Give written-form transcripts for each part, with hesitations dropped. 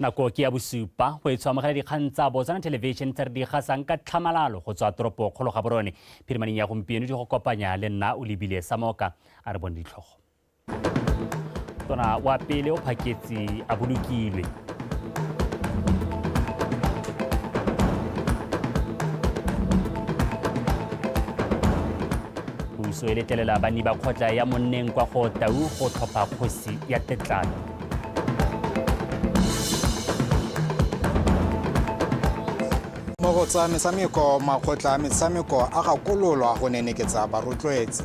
Nako ke ya bosupa go e tshwamogela dikgang tsa Botswana Television tse re di gasang ka tlhamalalo go tswa toropo kgolo Gaborone. Phirimaneng ya gompieno di go kopanya le nna o lebile Samoka a re bone ditlhogo. Tona wa pele o phaketse a bolokilwe. Puso e letlelela banni ba kgotla ya monneng kwa go Tau go tlhopha kgosi ya tetlano. Mo go tsa metshameko, makgotla a metshameko a gakololwa go neneketsa barotloetsi.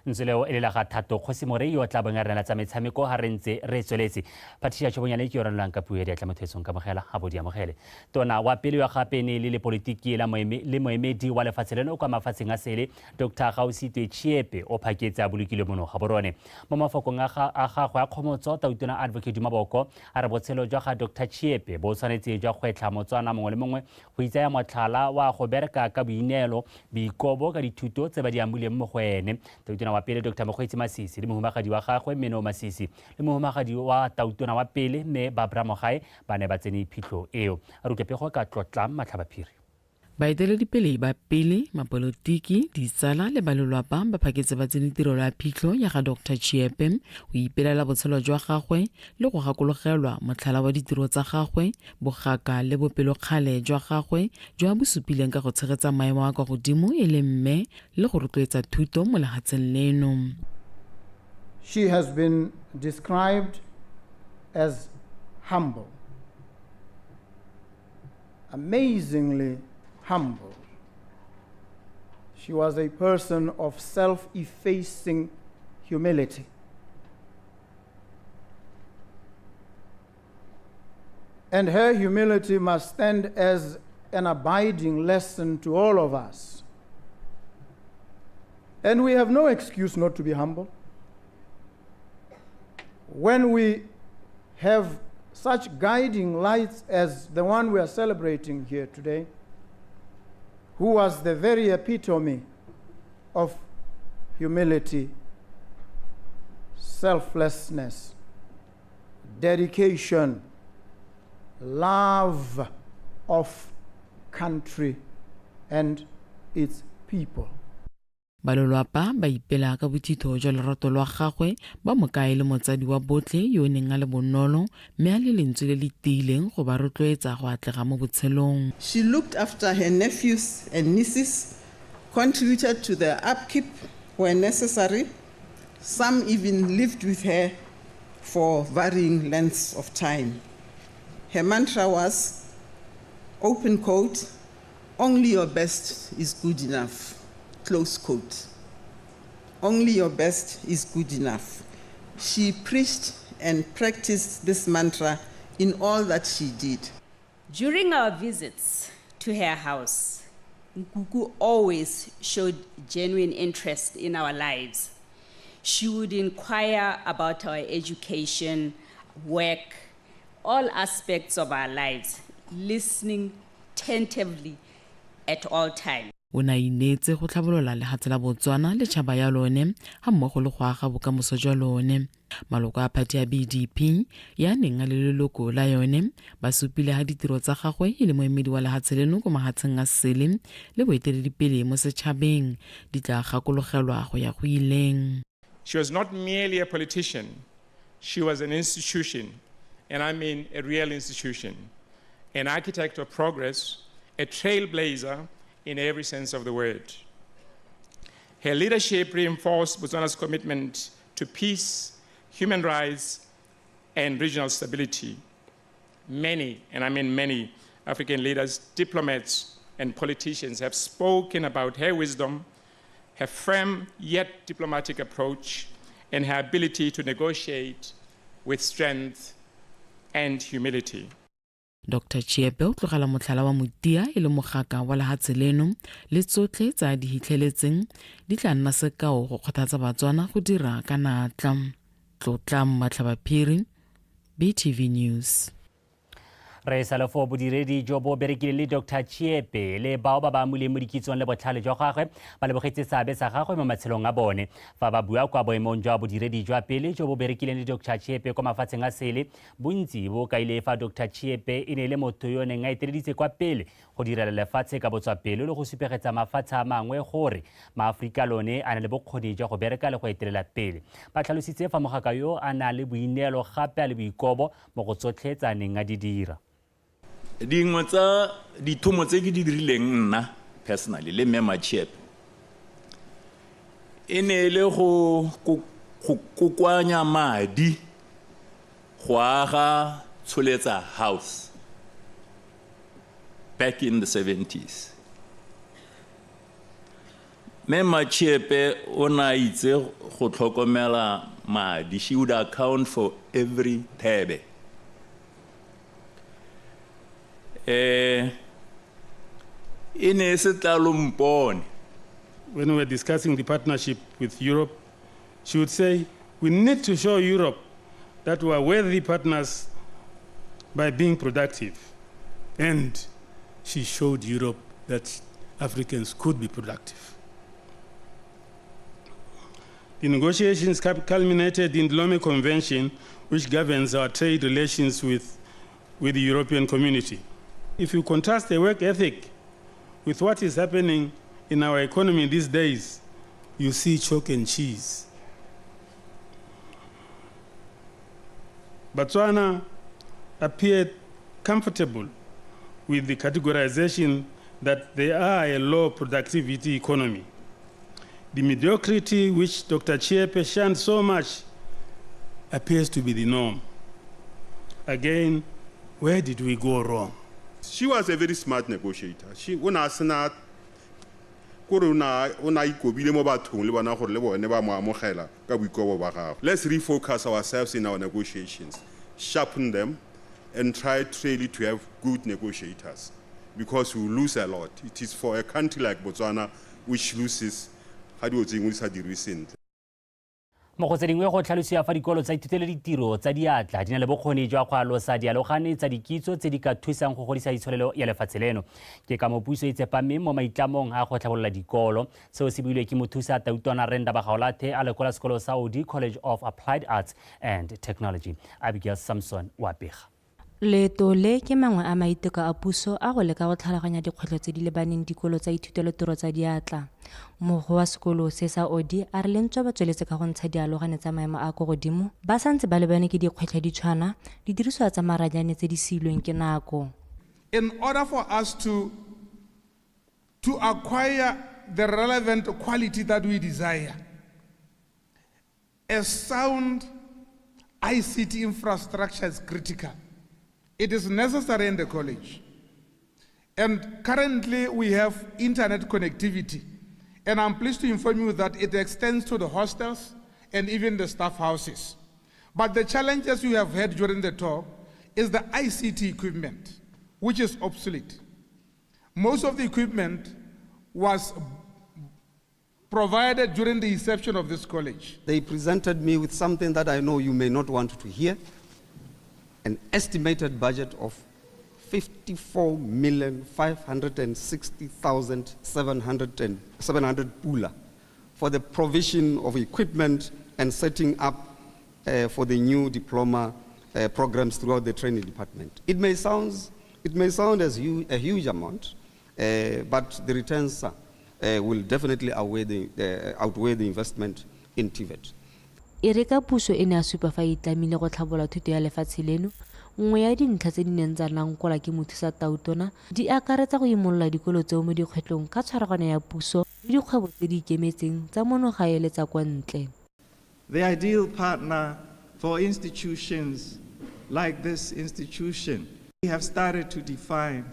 Ntse leo e le la ga Thato Kgosi Morei yo o tla bong a re neela tsa metshameko ha re ntse re tsweletse. Patricia Chobonyane ke yo ranolang ka puo ya diatla motho etsong kamogela a bo di amogele. Tona wa pele wa gape ne le lepolitiki la le moemedi wa lefatshe leno kwa mafatsheng a sele Dr. Gaositwe Chiepe o phaketse a bolokilwe mono Gaborone. Mo mafokong a gagwe a kgomotso, Tautona Advocate Duma Boko a re botshelo jwa ga Dr. Chiepe bo tshwanetse jwa gwetlha Motswana mongwe le mongwe go itsaya motlhala wa go bereka ka boineelo, boikobo ka dithuto tse ba di amuleng mo go ene. Tautona wa pele Dr. Mokgweetsi Masisi le mohumagadi wa gagwe Meno Masisi le mohumagadi wa Tautona wa pele Mme Barbara Mogae ba ne ba tsene phitlho eo. A re utlwe pego ka Tlotlang Matlhabaphiri. Baeteledipele ba pele, mapolotiki, ditsala le ba lelwapa ba phaketse ba tsene tirelo ya phitlho ya ga Doctor Chiepe go ipelela botshelo jwa gagwe le go gakologelwa motlhala wa ditiro tsa gagwe, bogaka le bopelokgale jwa gagwe jo a bo supileng ka go tshegetsa maemo a kwa godimo e le mme le go rotloetsa thuto mo lehatsheng leno. She has been described as humble, amazingly humble. She was a person of self-effacing humility. And her humility must stand as an abiding lesson to all of us. And we have no excuse not to be humble. When we have such guiding lights as the one we are celebrating here today, who was the very epitome of humility, selflessness, dedication, love of country and its people. Ba lelwapa ba ipela ka bothitho jwa lorato lwa gagwe, ba mo kaya e le motsadi wa botlhe yo o neng a le bonolo mme a le lentswe le le tiileng go ba rotloetsa go atlega mo botshelong. She looked after her nephews and nieces, contributed to their upkeep where necessary, some even lived with her for varying lengths of time. Her mantra was, open quote, only your best is good enough, close quote. Only your best is good enough. She preached and practiced this mantra in all that she did. During our visits to her house, Nkuku always showed genuine interest in our lives. She would inquire about our education, work, all aspects of our lives, listening tentatively at all times. O ne a ineetse go tlhabolola lehatshe la Botswana le tšhaba ya lone ga mmogo le go aga bokamoso jwa lone. Maloko a phathi ya BDP ya neng a le leloko la yone ba supile ha ditiro tsa gagwe e le moemedi wa lehatshe leno ko mahatsheng a sele le boeteledipele mo setšhabeng di tla gakologelwa go ya go ileng. She was not merely a politician, she was an institution, and I mean a real institution, an architect of progress, a trailblazer in every sense of the word. Her leadership reinforced Botswana's commitment to peace, human rights, and regional stability. Many, and I mean many, African leaders, diplomats, and politicians have spoken about her wisdom, her firm yet diplomatic approach, and her ability to negotiate with strength and humility. Dr Chiepe o tlogela motlhala wa motia e le mogaka wa lehatshe leno le tsotlhe tse a di hitlheletseng di tla nna sekao go kgothatsa Batswana go dira ka natla. Tlotla Mmatlhabaphiri, BTV News. Re sa le fo bodiredi jo bo berekile le Dr Chiepe le bao ba ba amuleng mo dikitsong le botlhale jwa gagwe ba lebogetse seabe sa gagwe mo matshelong a bone. Fa ba bua kwa boemong jwa bodiredi jwa pele jo bo berekileng le Dr Chiepe kwa mafatsheng a sele, bontsi bo kaile fa Dr Chiepe e ne e le motho yo neng a eteleditse kwa pele go direla lefatshe ka botswapelo le go supegetsa mafatshe a mangwe gore maaforika lone a na le bokgoni jwa go bereka le go etelela pele. Ba tlhalositse fa mogaka yo a na le boineelo gape a le boikobo mo go tsotlhe tse a neng a di dira. Dingwe tsa dithomo tse ke di dirileng nna personally le mme Machiepe e ne e le go kokoanya madi go aga Tsholetsa House back in the 70s. Mme Machiepe o ne a itse go tlhokomela madi. She would account for every thebe. E ne e se tlalo mpone. When we were discussing the partnership with Europe, she would say, we need to show Europe that we are worthy partners by being productive. And she showed Europe that Africans could be productive. The negotiations culminated in the Lomé Convention, which governs our trade relations with the European community. If you contrast the work ethic with what is happening in our economy these days, you see chalk and cheese. Botswana appeared comfortable with the categorization that they are a low productivity economy. The mediocrity which Dr. Chiepe shunned so much appears to be the norm. Again, where did we go wrong? She was a very smart negotiator. She o sena kore o na ikobile mo bathong le bona gore le bone ba mo amogela ka boikobo ba gagwe. Let's refocus ourselves in our negotiations, sharpen them, and try really to have good negotiators, because we lose a lot. It is for a country like Botswana which loses ga dilo tse dingwe di sa dirwe sentle. Mo go tse dingwe go tlhalosiwa fa dikolo tsa ithutelo ditiro tsa diatla di na le bokgoni jwa go alosa dialogane tsa dikitso tse di ka thusang go godisa itsholelo ya lefatshe leno. Ke ka mo puso e tsepameng mo maitlamong a go tlhabolola dikolo. Seo se builwe ke mothusa tautona Renda Bagaolathe a lekola sekolo sa Odi College of Applied Arts and Technology. Abigail Samson wa pega. Leeto le ke mangwe a maiteko a puso a go leka go tlhaloganya dikgwetlho tse di lebaneng dikolo tsa ithutelo tiro tsa diatla. Mogo wa sekolo se sa Odi a re le ntswa ba tsweletse ka go ntsha dialogane tsa maemo a ko godimo, ba santse ba lebane ke dikgwetlho di tshwana, didiriswa tsa maranyane tse di siilweng ke nako. In order for us to acquire the relevant quality that we desire, a sound ICT infrastructure is critical. It is necessary in the college. And currently we have internet connectivity. And I'm pleased to inform you that it extends to the hostels and even the staff houses. But the challenges you have had during the tour is the ICT equipment, which is obsolete. Most of the equipment was provided during the inception of this college. They presented me with something that I know you may not want to hear, an estimated budget of 54,560,700 pula for the provision of equipment and setting up for the new diploma programs throughout the training department. It may sound as a huge amount, but the returns will definitely outweigh the investment in TVET. E re ka puso e ne a supa fa e tlamile go tlhabola thuto ya lefatshe leno, nngwe ya dintlha tse di neng tsa nankola ke mothusa tautona di akaretsa go imolola dikolo tseo mo dikgwetlhong ka tshwaragano ya puso le dikgwebo tse di ikemetseng tsa mono gae le tsa kwa ntle. The ideal partner for institutions like this institution, we have started to define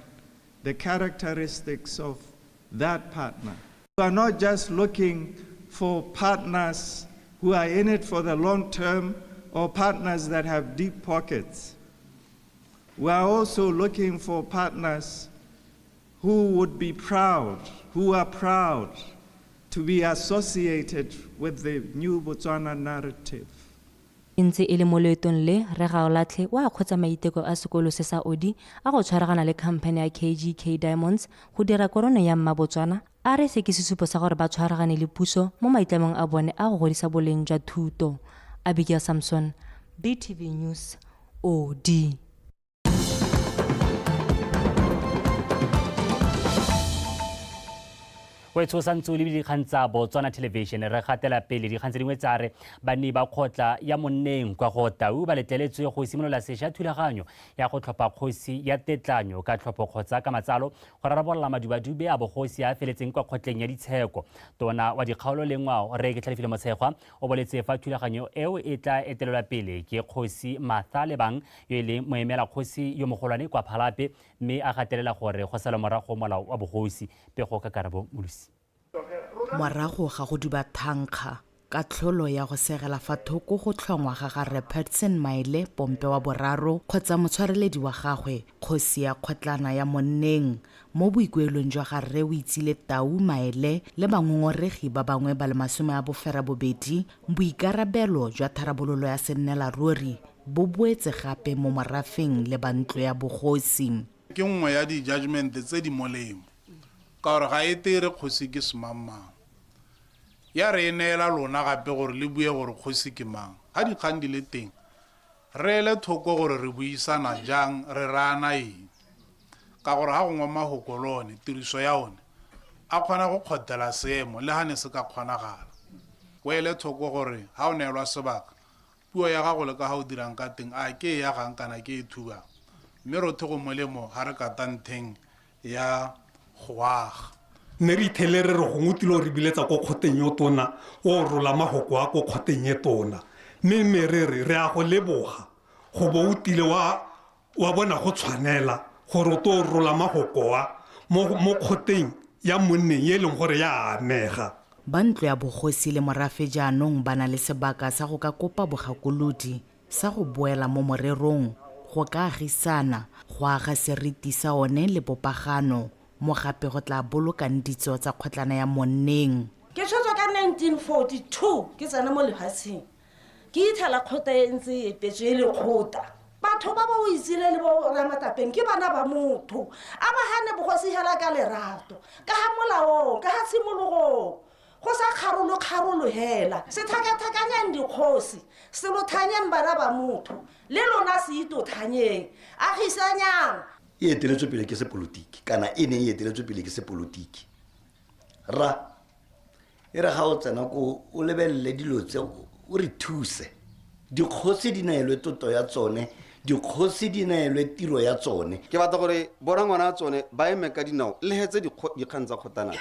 the characteristics of that partner. We are not just looking for partners who are in it for the long term or partners that have deep pockets. We are also looking for partners who would be proud, who are proud to be associated with the new Botswana narrative. E ntse e le mo loetong le, Rre Gaolatlhe o akgotsa maiteko a sekolo se sa Odi a go tshwaragana le khamphane ya KGK Diamonds go dira korone ya Mma Botswana, a re se ke sesupo sa gore ba tshwaragane le puso mo maitlamong a bone a go godisa boleng jwa thuto. Abigail Samson, BTV News, Odi. Wetsho o santse o lebile dikgang tsa Botswana Television. Re gatela pele dikgang tse dingwe tsa re banni ba kgotla ya Monneng kwa go Tau ba letleletswe go simolola sešwa thulaganyo ya go tlhopha kgosi ya tetlanyo ka tlhopho kgotsa ka matsalo go rarabolola madubadube a bogosi a feletseng kwa kgotleng ya ditsheko. Tona wa dikgaolo le ngwao Rre Ketlhalefile Motshegwa o boletse fa thulaganyo eo e tla etelelwa pele ke kgosi Martha Lebang yo e leng moemela kgosi yo mogolwane kwa Phalape, mme a gatelela gore go salwa morago molao wa bogosi. Pego ka Karabo Molosi. Morago ga go duba thankga, katlholo ya go segela fa thoko go tlhongwa ga ga Rre Patson Maele Pompe wa boraro kgotsa motshwareledi wa gagwe, kgosi ya kgotlana ya Monneng, mo boikuelong jwa ga Rre Oitsile Tau Maele le bangongoregi ba bangwe ba le 80, boikarabelo jwa tharabololo ya sennelaruri bo boetse gape mo morafeng le ba ntlo ya bogosi. Ke nngwe ya di-judgement tse di molemo ka gore ga e te e re kgosi ke semangmang. Ya re e neela lona gape gore le bue gore kgosi ke mang. Ga dikgang di le teng, re ele thoko gore re buisana jang, re raana eng. Ka gore ga gongwe mahoko le one, tiriso ya one, a kgona go kgothela seemo le ga ne se ka kgonagala. O ele thoko gore ga o neelwa sebaka, Puo ya gago le ka ha o dirang ka teng, a ke e agang kana ke e thubang? Mme rothe go molemo ha re kata ntheng ya go aga. Ne re ithele re re gongwe o tile go re biletsa ko kgoteng yo tona, o rola mahoko a ko kgoteng e tona. Mme mme re re, re a go leboga go bo o tile wa, wa bona go tshwanela gore o to rola mahoko a mo, mo kgoteng ya monneng e leng gore ya amega. Ba ntlo ya bogosi le morafe jaanong ba na le sebaka sa go ka kopa bogakolodi, sa go boela mo morerong, go ka agisana, go aga seriti sa one le popagano, mo gape go tla bolokang ditso tsa kgotlana ya Monneng. Ke tshotswe ka 1942 ke tsena mo lefatsheng. Ke ithela kgota e ntse e epetswe e le kgota. Batho ba ba o itsile le bo Ramatapeng ke bana ba motho. A ba gane bogosi hela ka lerato, ka ga molaong, ka ga tshimologong. Go sa kgarolo kgarolo hela. Se thakathakanyang dikgosi, se lo thanyeng bana ba motho, le lona se itothanyeng. Agisanyang. E eteletswe pele ke sepolotiki kana e neng e eteletswe pele ke sepolotiki. Rra, E re ga o tsena ko o lebelele dilo tse o re thuse. Dikgosi di neelwe tlotlo ya tsone, dikgosi di neelwe tiro ya tsone. Ke batla gore borangwana a tsone ba eme ka dinao le hetse dikgang tsa kgotana.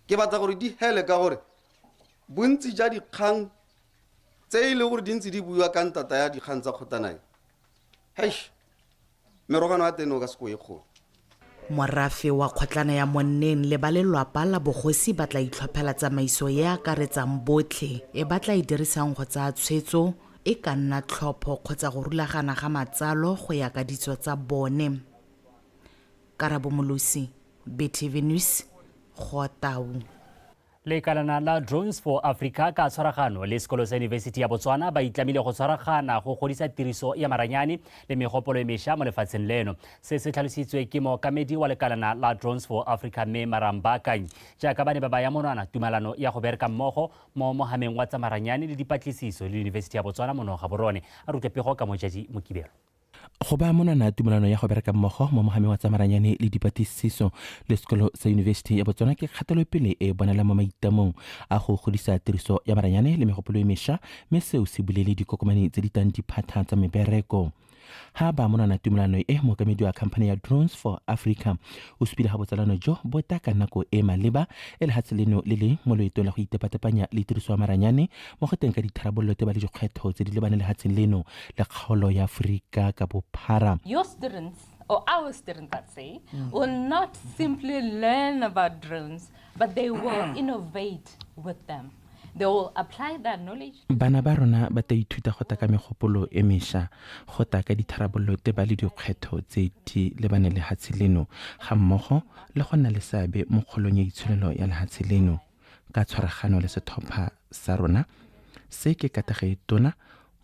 Ke batla gore di hele ka gore bontsi ja dikgang tse e leng gore di ntse di buiwa ka ntata ya dikgang tsa kgotana e, heish, Merogano ya teng o ka se ko e kgolo. Morafe wa kgotlana ya Monneng le ba lelwapa la bogosi ba tla itlhophela tsamaiso e e akaretsang botlhe e ba tla e dirisang go tsaya tshwetso, e ka nna tlhopho kgotsa go rulagana ga matsalo go ya ka ditso tsa bone. Karabo Molosi, BTV News, Gootau. Lekalana la Drones for Africa ka tshwaragano le sekolo sa Yunibesithi ya Botswana ba itlamile go tshwaragana go godisa tiriso ya maranyane le megopolo e mesha mo lefatsheng leno. Se se tlhalositswe ke mookamedi wa lekalana la Drones for Africa Mme Maramba Kanyi jaaka ba ne ba baya monwana tumalano ya go bereka mmogo mo mohameng wa tsa maranyane le dipatlisiso le Yunibesithi ya Botswana mono Gaborone. A re utlwe pego ka Mojadi Mokibelo. Go baya monwana tumelano ya go bereka mmogo mo mohameng wa tsa maranyane le dipatlisiso le sekolo sa Yunibesithi ya Botswana ke kgatelopele e e bonalang mo maitamong a go godisa tiriso ya maranyane le megopolo e mesha, mme seo se bulele dikokomane tse di tang diphatha tsa mebereko. Ha ba monwana tumelano e, mookamedi wa khamphane ya Drones for Africa o supile ga botsalano jo bo ta ka nako e maleba e lehatshe leno le le mo loetong la go itepatepanya le tiriso ya maranyane mo go teng ka ditharabololo teba le dikgwetlho tse di lebane lehatsheng leno le kgaolo ya Aforika ka bophara. Your students, or our students, I'd say, will not simply learn about drones, but they will innovate with them. They will apply their knowledge. Bana ba rona ba tla ithuta go tla ka megopolo e mesha, go tla ka ditharabololo teba le dikgwetlho tse di lebaneng lehatshe leno, ga mmogo le go nna le seabe mo kgolong ya itsholelo ya lehatshe leno. Ka tshwaragano le sethopha sa rona, Se ke katlego e tona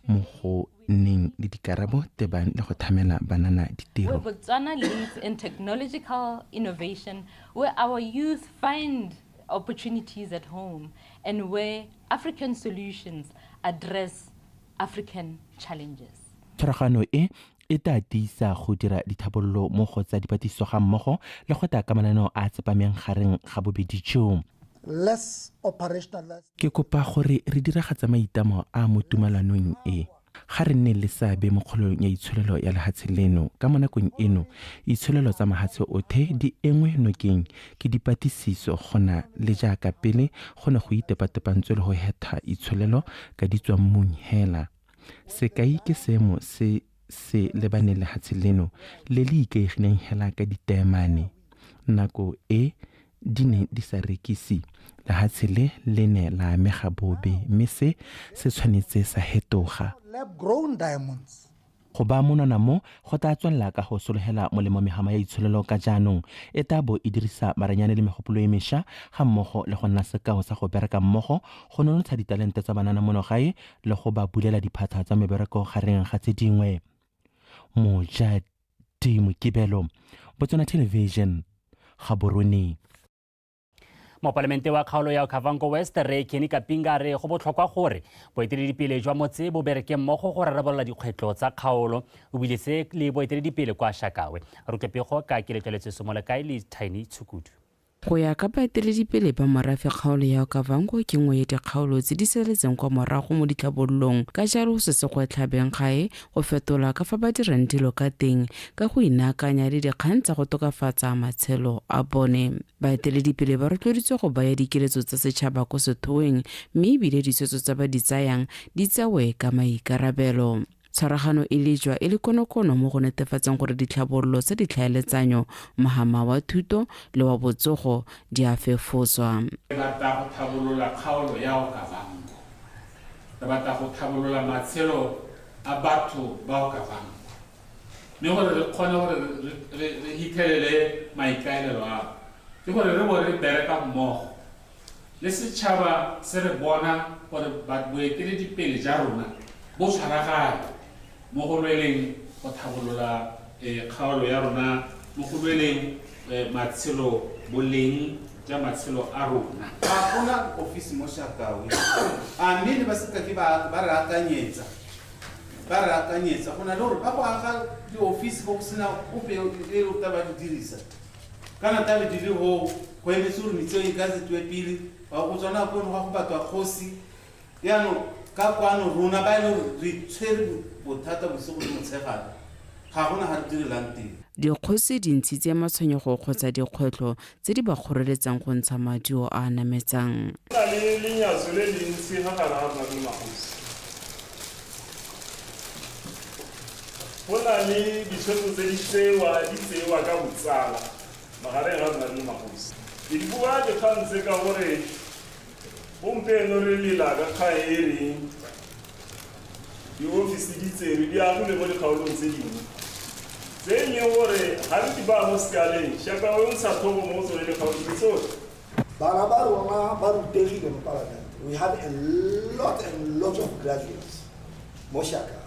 mo go nneng le dikarabo tebang le go thamela banana ditiro. Where Botswana leads in technological innovation, where our youth find opportunities at home, and where African solutions address African challenges. Tshwaragano e e tla tiisa go dira dithabololo mo go tsa dipatlisiso ga mmogo le go tla ka mananeo a a tsepameng gareng ga bobedi jo. Less operationalize. Ke kopa gore re diragatsa maitamo a mo tumalanong e. Ga re nne le seabe mo kgolong ya itsholelo ya lehatshe leno ka mo nakong eno itsholelo tsa mahatshe othe di engwe nokeng ke dipatlisiso go na le jaaka pele go ne go itepatepantswe le go hetha itsholelo ka ditswammung hela. Sekai ke seemo se se lebaneng lehatshe leno le le ikaegileng hela ka diteemane. Nako e di ne di sa rekise, lehatshe le le ne la amega bobe mme se se tshwanetse sa hetoga. Lab grown diamonds. Go baya monwana mo go tla tswelela ka go sologela molemo mehama ya itsholelo ka jaanong e tla bo e dirisa maranyane le megopolo e mesha ga mmogo le go nna sekao sa go bereka mmogo go nonotsha ditalente tsa banana mono gae le go ba bulela diphatlha tsa mebereko gareng ga tse dingwe. Mojadi Mokibelo, Botswana Television, Gaborone. Mopalamente wa kgaolo ya Okavango West Rre Kenny Kapinga a re go botlhokwa gore boeteledipele jwa motse bo bereke mmogo go rarabolola dikgwetlho tsa kgaolo. O buile se le boeteledipele kwa Shakawe. Re pego ka Keletlaletswe Somolekae le Tiny Tshukudu. Go ya ka baeteledipele ba morafe kgaolo ya Okavango ke nngwe ya dikgaolo tse di saletseng kwa morago mo ditlhabololong ka jalo se se gwetlha beng gae go fetola ka fa ba dirang dilo ka teng ka go inaakanya le dikgang tsa go tokafatsa matshelo a bone. Baeteledipele ba rotloeditswe go baya dikeletso tsa setšhaba ko sethoeng mme ebile ditshwetso tsa ba di tsayang di tsewe ka maikarabelo. Tshwaragano e lejwa e le konokono mo go netefatseng gore ditlhabololo tsa ditlhaeletsanyo, mohama wa thuto le wa botsogo di a fefoswa. Re batla go tlhabolola kgaolo ya Okavango. Re batla go tlhabolola matshelo a batho ba Okavango. Mme gore re kgone gore re hitlhelele maikaelelo ao, ke gore re bo re bereka mmogo le setšhaba se re bona gore boeteledipele ja rona bo tshwaragane mo go lweleng go tlhabolola kgaolo ya rona, mo go lweleng matshelo, boleng ja matshelo a rona. Ga gona ofisi mo Shakawe, a mme ne ba se kake ba re akanyetsa, ba re akanyetsa go na le gore ba go aga diofisi go sena ope e o tla ba di dirisa. Kana tabe di le ho go emetse gore metse e ka se tswe pele, wa go tswa nako eno ga go batwa kgosi. Jaanong ka kwano rona ba e leng gore re tshwere bothata bosigo le motshegare, ga gona ga re direlang teng. Dikgosi di ntshitse matshwenyego kgotsa dikgwetlho tse di ba kgoreletsang go ntsha maduo a a nametsang. Go na le lenyatso le lentsi ga gare ga rona re le magosi. Go na le ditshwetso tse di tsewa di tsewa ka botsala magareng ga rona re le magosi. Ke di bua dikgang tse ka gore gompieno re lela ka kgang e reng diofisi di tserwe di agilwe mo dikgaolong tse dingwe tse e leng gore ga re di baya mo sekaleng Shakawe o ntsha tlhogo mo go tsone dikgaolo tse tsotlhe. Bana ba rona ba rutegile mo Parliament. We have a lot and lot of graduates mo Shakawe.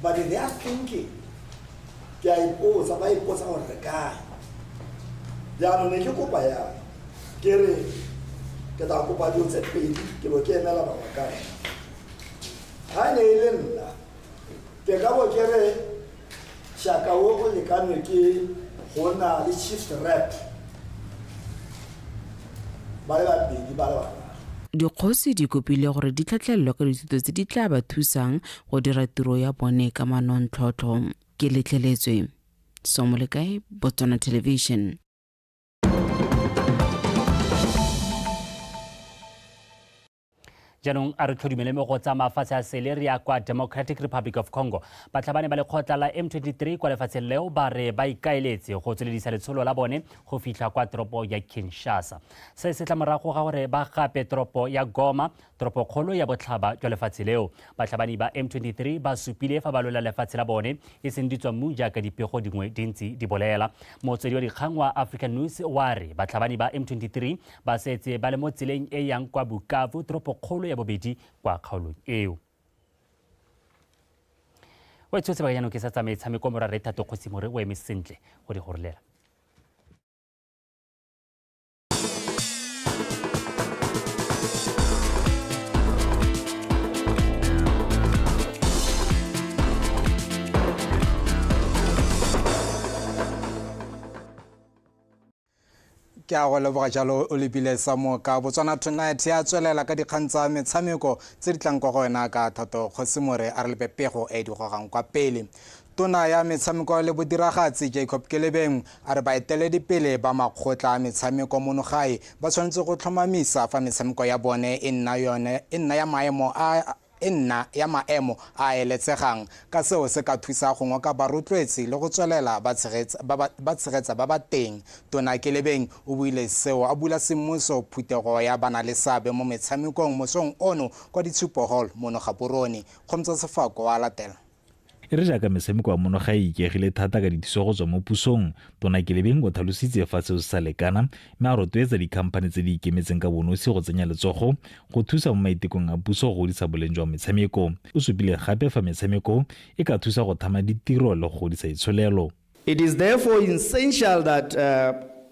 But they are thinking, ke a ipotsa, ba ipotsa gore re kae. Jaanong ne ke kopa yang, ke re ke tla kopa dilo tse pedi ke bo ke emela mabaka. Ga ne e le nna, ke ka bo ke re Shakawe o lekanwe ke go nna le chief rep ba le babedi ba le bararo. Dikgosi di kopile gore di tlhatlhelelwe ka dithuto tse di tla ba thusang go dira tiro ya bone ka manontlhotlho. Ke letleletswe. Somolekae, Botswana Television. Jaanong a re tlhodumele mo go tsa mafatshe a sele re ya kwa Democratic Republic of Congo. Batlhabani ba lekgotla la M23 kwa lefatsheng leo ba re ba ikaeletse go tsweledisa letsholo la bone go fitlha kwa toropo ya Kinshasa. Se se tla morago ga gore ba gape toropo ya Goma, toropokgolo ya botlhaba jwa lefatshe leo. Batlhabani ba M23 ba supile fa ba lwela lefatshe la bone e seng di tswa mmu jaaka dipego dingwe dintsi di bolela. Motswedi wa dikgang wa African News wa re batlhabani ba M23 ba setse ba le mo tseleng e yang kwa Bukavu, toropokgolo ya ya bobedi kwa kgaolong eo. O e tshotse jaanong ke sa tsa metshameko morare Thato Kgosimore o eme sentle go di gorolela. Ke a go leboga jalo o lebile sa moka. Botswana Tonight ya tswelela ka dikgang tsa metshameko tse di tlang kwa go wena ka Thato Kgosimore a re lebe pego e di gogang kwa pele. Tona ya metshameko le bodiragatsi Jacob Kelebeng a re baeteledipele ba makgotla a metshameko mono gae ba tshwanetse go tlhomamisa fa metshameko ya bone e nna ya maemo a e nna ya maemo a eletsegang, ka seo se ka thusa go ngoka barotloetsi le go tswelela ba tshegetsa ba ba teng. Tona Kelebeng o buile seo a bula semmuso phuthego ya bana le seabe mo metshamekong mosong ono kwa Ditshupo Hall mono Gaborone. Kgomtsa Sefako wa latela. E re jaaka metshameko ya mono ga e ikaegile thata ka dithuso go tswa mo pusong, Tona Kelebeng o tlhalositse fa seo se sa lekana mme a rotloetsa dikhamphane tse di ikemetseng ka bonosi go tsenya letsogo go thusa mo maitekong a puso go godisa boleng jwa metshameko. O supile gape fa metshameko e ka thusa go thama ditiro le go godisa itsholelo. It is therefore essential that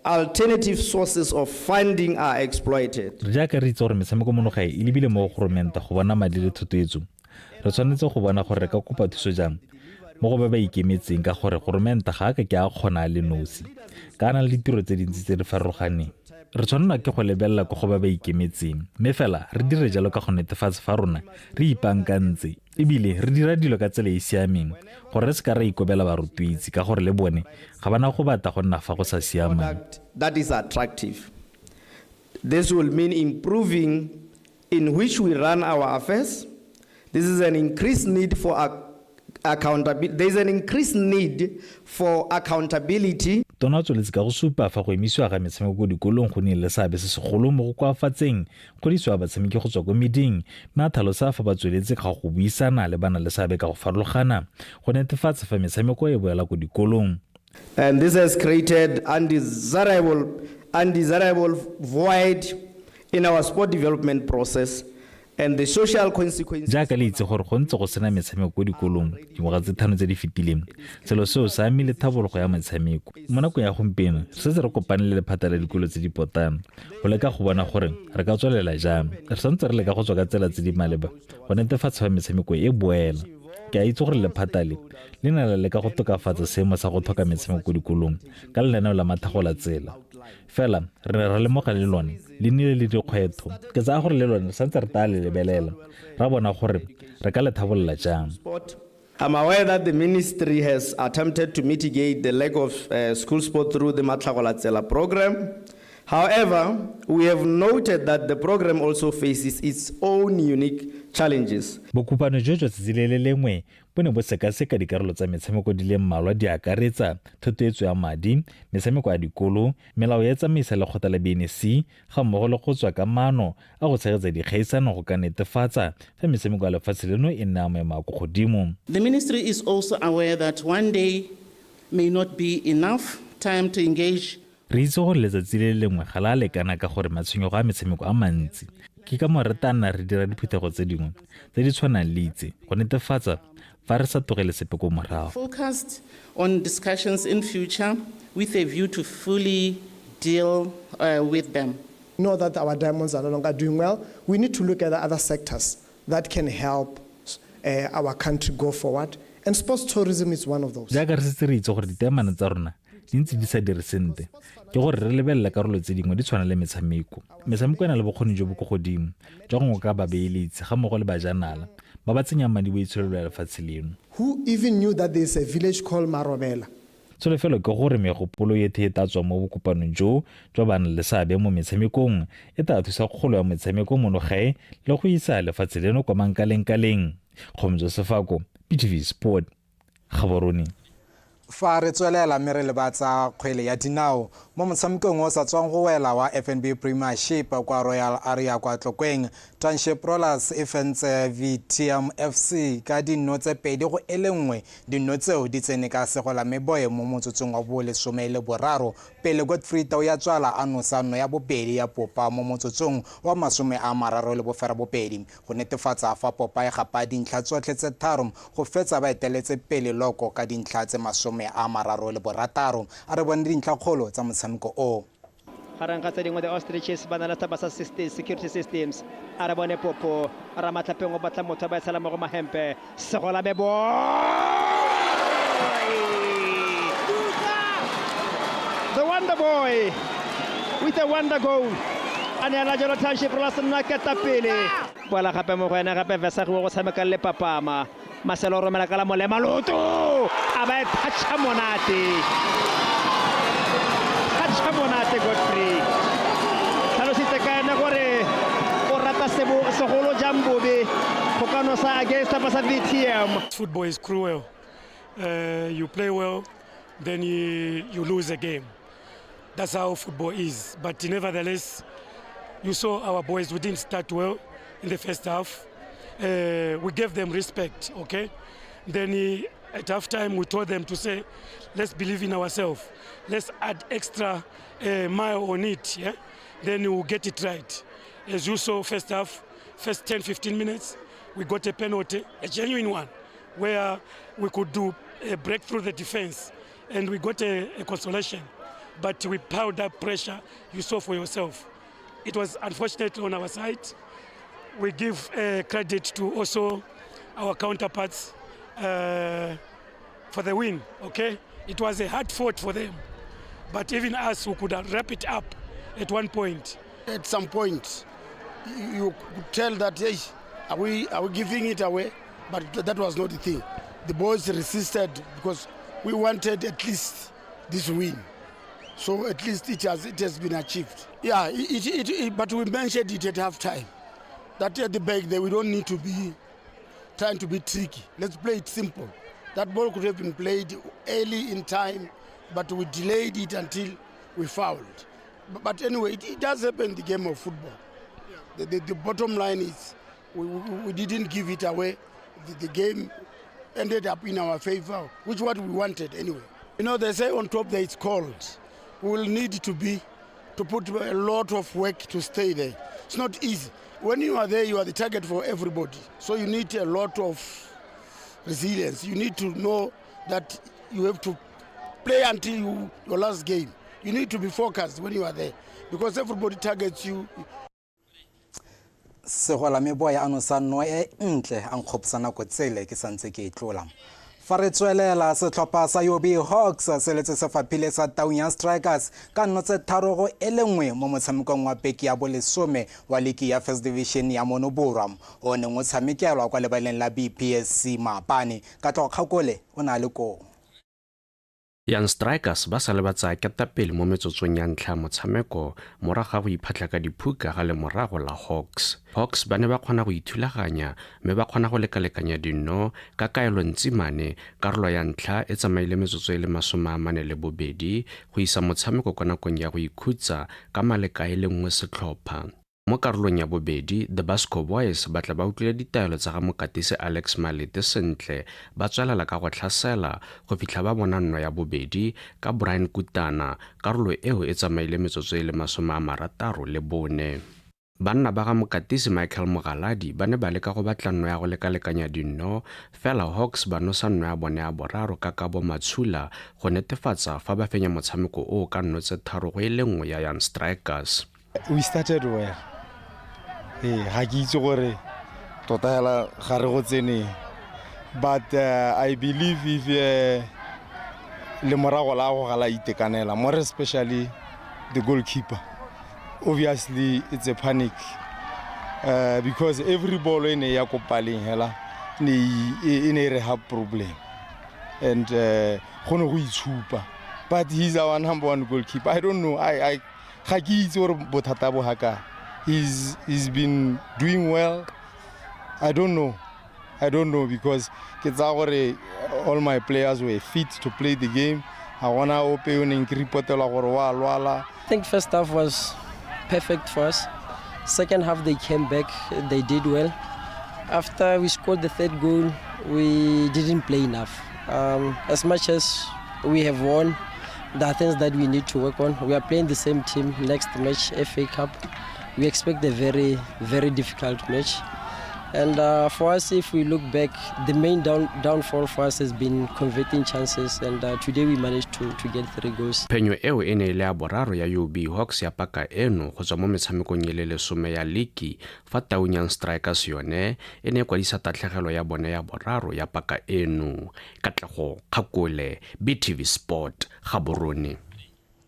alternative sources of funding are exploited. Re jaaka re itse gore metshameko mono gae e lebile mo go goromenta go bona madi le thotloetso, re tshwanetse go bona gore re ka kopa thuso jang mo go ba ba ikemetseng, ka gore goromenta ga a ka ke a kgona a le nosi ka a na le ditiro tse dintsi tse di farologaneng. Re tshwanelwa ke go lebelela ko go ba ba ikemetseng, mme fela re dire jalo ka go netefatsa fa rona re ipaakantse ebile re dira dilo ka tsela e e siameng gore re se ka ra ikobela barotloetsi, ka gore le bone ga ba na go batla go nna fa go sa siamang. That is attractive. This will mean improving in which we run our affairs. This is an increased need for accountability. There is an increased need for accountability. Tona o tsweletse ka go supa fa go emisiwa ga metshameko ko dikolong go nnile le seabe se segolo mo go koafatseng kgodiso ya batshameki go tswa ko meding, mme a tlhalosa fa ba tsweletse ka go buisana le bana le seabe ka go farologana go netefatsa fa metshameko e boela ko dikolong. And this has created undesirable void in our sport development process and the social consequences. Jaaka le itse gore go ntse go sena metshameko ko dikolong dingwaga tse 5 tse di fetileng, selo seo se amile tlhabologo ya metshameko. Mo nakong ya gompieno re setse re kopane le lephata la dikolo tse di potlana go leka go bona gore re ka tswelela jang. Re santse re leka go tswa ka tsela tse di maleba go netefatsa fa metshameko e boela. Ke a itse gore lephata le le na le leka go tokafatsa seemo sa go tlhoka metshameko ko dikolong ka lenaneo la Mathagola Tsela. Fela re ne ra lemoga le lone le nnile le dikgwetlho. Ke tsaya gore le lone re santse re tla le lebelela ra bona gore re ka le thabolola jang. I'm aware that the ministry has attempted to mitigate the lack of school sport through the Mathagola Tsela program. However, we have noted that the program also faces its own unique challenges. Bokopano jo jwa tsatsi le le lengwe bo ne bo sekaseka dikarolo tsa metshameko di le mmalwa di akaretsa thotloetso ya madi, metshameko ya dikolo, melao ya tsamaisa lekgotla la BNC ga mmogo le go tswa ka maano a go tshegetsa dikgaisano go ka netefatsa fa metshameko ya lefatshe leno e nna maemo a ko godimo. The ministry is also aware that one day may not be enough time to engage. Re itse gore letsatsi le lengwe ga la lekana ka gore matshwenyego a metshameko a mantsi. Ke ka moo re tla nna re dira diphuthego tse dingwe tse di tshwanang le itse go netefatsa fa re sa tlogele sepe ko morago. Focused on discussions in future with a view to fully deal with them. Know that our diamonds are no longer doing well. We need to look at the other sectors that can help our country go forward. And sports tourism is one of those. Jaaka re setse re itse gore diteemane tsa rona di ntse di sa dire sentle, ke gore re lebelela karolo tse dingwe di tshwana le metshameko. Metshameko e na le bokgoni jo bo ko godimo jwa go ngoka babeeletsi ga mmogo le bajanala ba ba tsenyang madi boitsholelo ya lefatshe leno. Who even knew that there is a village called Marobela? Tsholofelo ke gore megopolo e e tla tswa mo bokopanong jo jwa bana le seabe mo metshamekong e tla thusa kgolo ya metshameko mono gae le go isa lefatshe leno kwa mankalengkaleng. Kgomotso Sefako, BTV Sport, Gaborone. Fa re tswelela mme re lebatsa kgwele ya dinao. Mo motshamekong o sa tswang go wela wa FNB Premiership kwa Royal Area kwa Tlokweng, Township Rollers e fentse VTM FC ka dinno tse 2 go e le 1. Dinno tseo di tsene ka segola meboe mo motsotsong wa bo 13 pele Godfrey Tauyatswala a nosa nno ya bobedi ya Popa mo motsotsong wa 32 go netefatsa fa Popa e gapa dintlha tsotlhe tse 3 go fetsa ba eteletse pele loko ka dintlha tse 36. A re bone dintlhakgolo tsa motshameko o. Gareng ga tse dingwe, the Ostriches ba na le setlhopha sa Security Systems. A re bone Popo Ramatlhapeng o batla motho ba e tshela mo go Mahempe. Segola Meboy! The Wonder Boy with a wonder goal. A neela jalo Township Rollers nna ketapele. Boela gape mo go ene gape Vesagiwe go tshameka le Papama. Marcelo o romela ka la molema loto a ba e thatšha monate. Thatšha monate Godfrey. Tlhalositse ka ene gore o rata segolo jang bobe go ka nosa against setlhopha sa VTM. Football is cruel. You play well, then you lose a game. That's how football is. But nevertheless, you saw our boys, we didn't start well in the first half. We gave them respect, okay? Then at halftime, we told them to say, let's believe in ourselves. Let's add extra mile on it, yeah? Then we'll get it right. As you saw, first half, first 10-15 minutes, we got a penalty, a genuine one, where we could do a break through the defense, and we got a consolation. But we piled up pressure, you saw for yourself. It was unfortunate on our side. We give credit to also our counterparts for the win, okay? It was a hard fought for them, but even us, who could wrap it up at one point. At some point, you could tell that, hey, are we giving it away? But that was not the thing. The boys resisted because we wanted at least this win. So at least it has been achieved. Yeah, but we mentioned it at halftime. That at the back there, we don't need to be trying to be tricky. Let's play it simple. That ball could have been played early in time, but we delayed it until we fouled. But anyway, it does happen in the game of football. The bottom line is we didn't give it away. The game ended up in our favor, which is what we wanted anyway. You know, they say on top there it's cold. We will need to put a lot of work to stay there. It's not easy. When you are there, you are the target for everybody. So you need a lot of resilience. You need to know that you have to play until your last game. You need to be focused when you are there because everybody targets you. Segola meboya a nosa nno e ntle a nkgopotsa nako tsele ke santse ke e tlola. Fa re tswelela, setlhopha sa UB Hawks se letse se faphile sa Taung Young Strikers ka nno tse 3-1 mo motshamekong wa beke ya bolesome wa liki ya First Division ya mono borwa o neng o tshamekelwa kwa lebaleng la BPSC maabane. Katlego Kgakole o na le koo. Young Strikers ba sa le ba tsaya ketapele mo metsotsong ya ntlha motshameko morago ga go iphatlha ka diphuka ga lemorago la Hawks. Hawks ba ne ba kgona go ithulaganya mme ba kgona go lekalekanya dinno ka kaelo Ntsimane. Karolo ya ntlha e tsamaile metsotso e le 42 go isa motshameko kwa nakong ya go ikhutsa ka maleka e le 1 setlhopha. Mo karolong ya bobedi, The Basco Boys ba tla ba utlwile ditaelo tsa ga mokatisi Alex Malete sentle, ba tswelela ka go tlhasela go fitlha ba bona nno ya bobedi ka Brian Kutana. Karolo eo e tsamaile metsotso e le 64. Banna ba ga mokatisi Michael Mogaladi ba ne ba leka go batla nno ya go lekalekanya dinno, fela Hawks ba nosa nno ya bone ya boraro ka Kabo Matshula go netefatsa fa ba fenya motshameko oo ka nno tse 3-1 ya Young Strikers. We started well. Ga ke itse gore tota hela ga re go tseneng, but I believe if le morago la go ga la itekanela, more especially the goalkeeper, obviously it's a panic because every ball e ne ya ko paleng hela ne e ne re have problem and go ne go itshupa, but he's our number one goalkeeper. I don't know, I ga ke itse gore bothata bo ga kae. He's been doing well. I don't know because ke tsaya gore all my players were fit to play the game. Ga gona ope yo neng ke reportelwa gore wa lwala. I think first half was perfect for us. Second half they came back, they did well. After we scored the third goal, we didn't play enough. As much as we have won, there are things that we need to work on. We are playing the same team next match, FA Cup. We expect a very, very difficult match. And for us, if we look back, the main downfall for us has been converting chances, and today we managed to get 3 goals. Phenyo eo e ne e le ya boraro ya UB Hawks ya paka eno go tswa mo metshamekong e le 10 ya liki, fa Taung Young Strikers yone e ne e kwadisa tatlhegelo ya bone ya boraro ya paka eno. Katlego Kgakole, BTV Sport, Gaborone.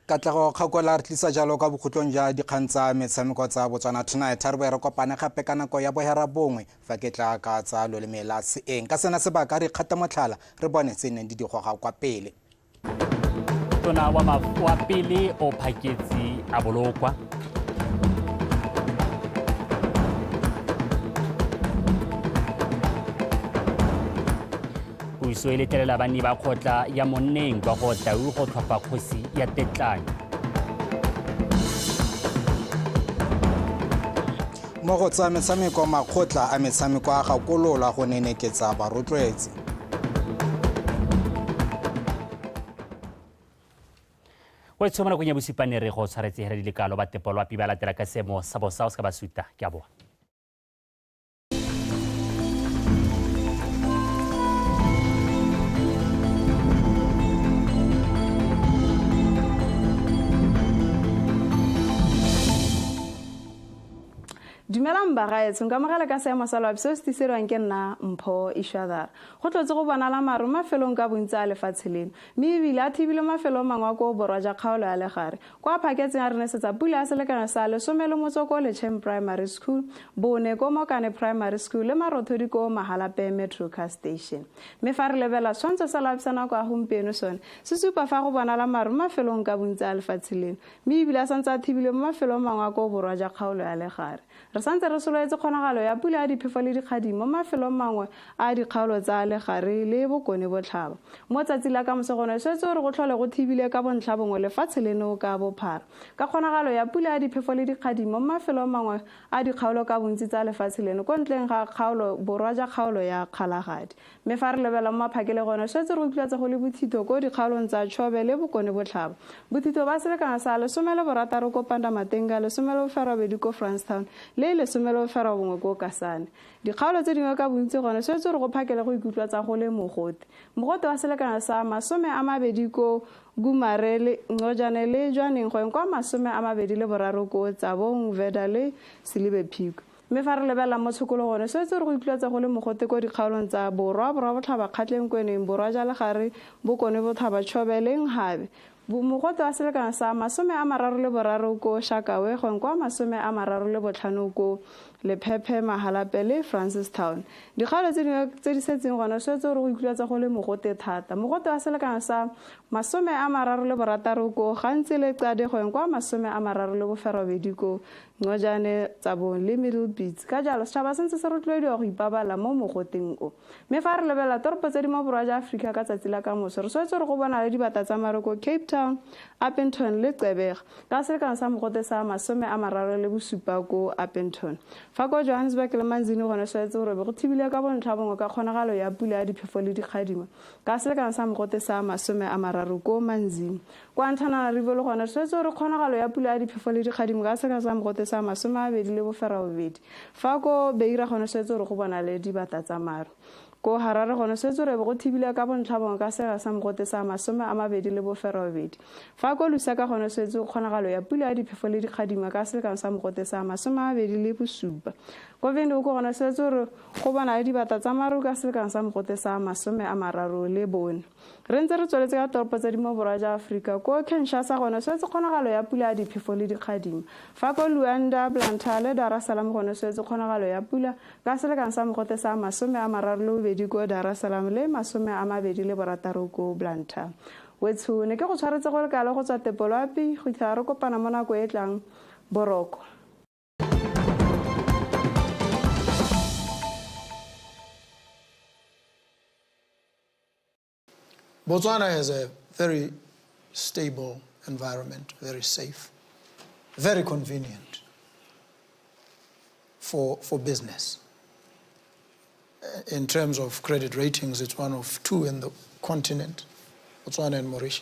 Katlego Kgakole a re tlisa jalo kwa bokhutlong jwa dikgang tsa metshameko tsa Botswana Tonight. Re boe re kopane gape ka nako ya bohera bongwe fa ke tla ka tsa loleme la seeng. Ka sena sebaka re ikgata motlhala re bone tse neng di di goga kwa pele. Tona wa pele o phaketse a bolokwa. Puso e letlelela banni ba kgotla ya Monneng kwa go Tau go tlhopha kgosi ya tetlanyo. Mo go tsa metshameko, makgotla a metshameko a gakololwa go neneketsa barotloetsi. Go tshoma nako ya bosupane re go tshwaretse here dilekalo ba tepolo a piba latela ka seemo sa bosa o se ka ba suta. Ke a boa. Dumelang bagaetsho, nka amogela ka seemo sa loapi seo se tiserwang ke nna Mpho Ishadara. Go tlotse go bonala maru mafelong ka bontsi a lefatshe leno, mme ebile a thibile mafelo a mangwe a ko borwa ja kgaolo ya Legare. Kwa phaketseng a re nesetsa pula ya selekano sa lesome le motso ko Lecheng Primary School, bone ko Mokane Primary School le Marothodi ko Mahalapye Metro Car Station. Mme fa re lebela setshwantsho sa loapi sa nako ya gompieno sone, se supa fa go bonala maru mafelong ka bontsi a lefatshe leno, mme ebile a santse a thibile mo mafelong a mangwe a ko borwa ja kgaolo ya Legare. Re santse re solofetse kgonagalo ya pula ya diphefo le dikgadimo mo mafelong mangwe a dikgaolo tsa Legare le Bokone Botlhaba. Mo tsatsi la ka moso gone swetse gore go tlhole go thibile ka bontlha bongwe lefatshe leno ka bophara. Ka kgonagalo ya pula ya diphefo le dikgadimo mo mafelong mangwe a dikgaolo ka bontsi tsa lefatshe leno ko ntleng ga kgaolo borwa ja kgaolo ya Kgalagadi. Mme fa re lebela mo maphakele gone swetse re utlwetse go le bothito ko dikgaolong tsa Chobe le Bokone Botlhaba. Bothito ba selekano sa 16 ko Pandamatenga, 18 ko Francistown le 19 ko Kasane. Dikgaolo tse dingwe ka bontsi gone swetse re go phakele go ikutlwa tsa go le mogote. Mogote wa selekano sa 20 ko Gumare le Ncojane le Jwaneng go kwa 23 ko Tsabong, Veda le Selibe Phikwe. Mme fa re lebela mo tshokologong, swetse re go ikutlwa go le mogote ko dikgaolong tsa Borwa, Borwa Botlhaba, Kgatleng, Kweneng, Borwa ja Legare, Bokone Botlhaba, Chobe le Nhabe. Mogote wa selekano sa 33 ko Shakawe, go kwa 35 ko Lephephe, Mahalapye le Francistown. Dikgaolo tse dingwe tse di setseng gone swetse re go ikutlwa go le mogote thata. Mogote wa selekano sa 36 ko Gantsi le Qade, go kwa 38 ko Ncojane, Tsabong le Middlepits. Ka jalo setšhaba se ntse se rotloediwa go ipaballa mo mogoteng o. Mme fa re lebela toropo tse di mo borwa jwa Aforika ka tsatsi la ka moso, re swetse re go bona le dibata tsa maru ko Cape Town, Upington le Gqeberha ka selekano sa mogote sa 37 ko Upington. Fa ko Johannesburg le Manzini gone swetse gore be go thibile ka bontlha bongwe ka kgonagalo ya pula ya diphefo le dikgadimo ka selekano sa mogote sa 30 ko Manzini. Kwa Antananarivo le gone swetse gore kgonagalo ya pula ya diphefo le dikgadimo ka selekano sa mogote sa 28. Fa ko Beira gone swetse gore go bona le dibata tsa maru. Ko Harare gone swetse gore go thibile ka bontlha bongwe ka selekano sa mogote sa 28. Fa ko Lusaka gone swetse kgonagalo ya pula ya diphefo le dikgadimo ka selekano sa mogote sa 27. Ko Windhoek gone swetse gore go bona le dibata tsa maru ka selekano sa mogote sa 34. Re ntse re tsweletse ka toropo tse di mo borwa jwa Aforika. Ko Kinshasa gone swetse kgonagalo ya pula ya diphefo le dikgadimo. Fa ko Luanda, Blantyre le Dar es Salaam gone swetse kgonagalo ya pula ka selekano sa mogote sa 32 ko Dar es Salaam le 26 ko Blantyre. Wetsho, ne ke go tshwaretse go le kalo go tswa Tepoloapi go fitlhela re kopana mo nako e tlang. Boroko. Botswana has a very stable environment, very safe, very convenient for, for business. In terms of credit ratings, it's one of two in the continent, Botswana and Mauritius.